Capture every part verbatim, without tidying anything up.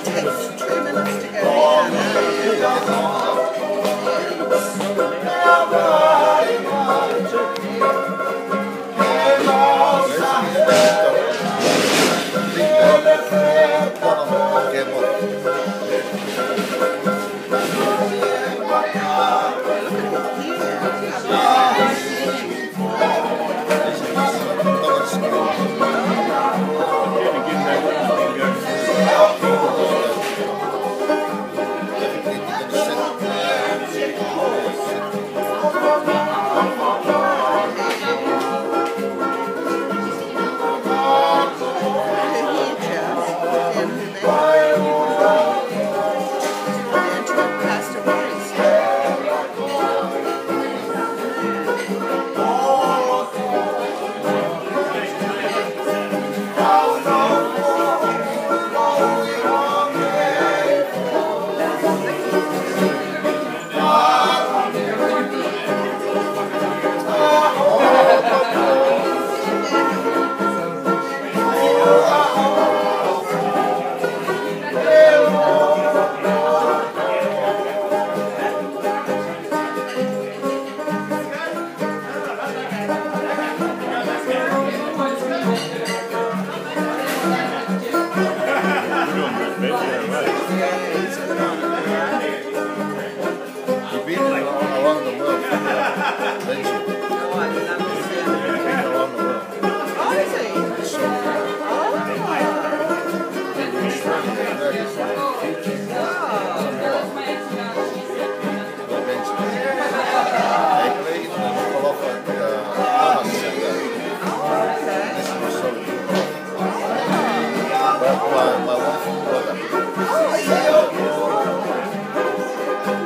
Takes two minutes to go down. You've been around the world. Thank you. You've been around the world. Oh, is he? So, oh. That is huge. Wow. Thank you. They play in the local of, uh, Thomas Center. Oh, okay. This is so good. My, my wife and brother. Oh, yeah.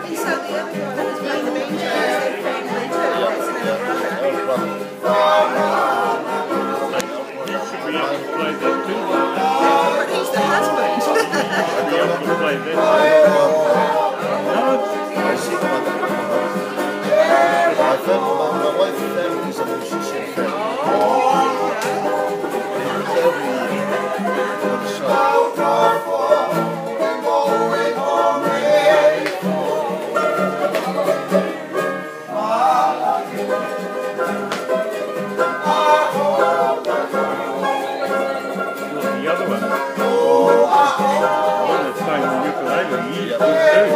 And so the other guy that was playing the banjo is their family too, isn't it? Yeah, yeah, brother. He should be able to play that too. But he's the husband. He should be able to play that too. No, I see. My fam-, my, my wife's family is a musician family. Oh, okay. They do every year. So, the other one. The one that's playing the ukulele, he is good too.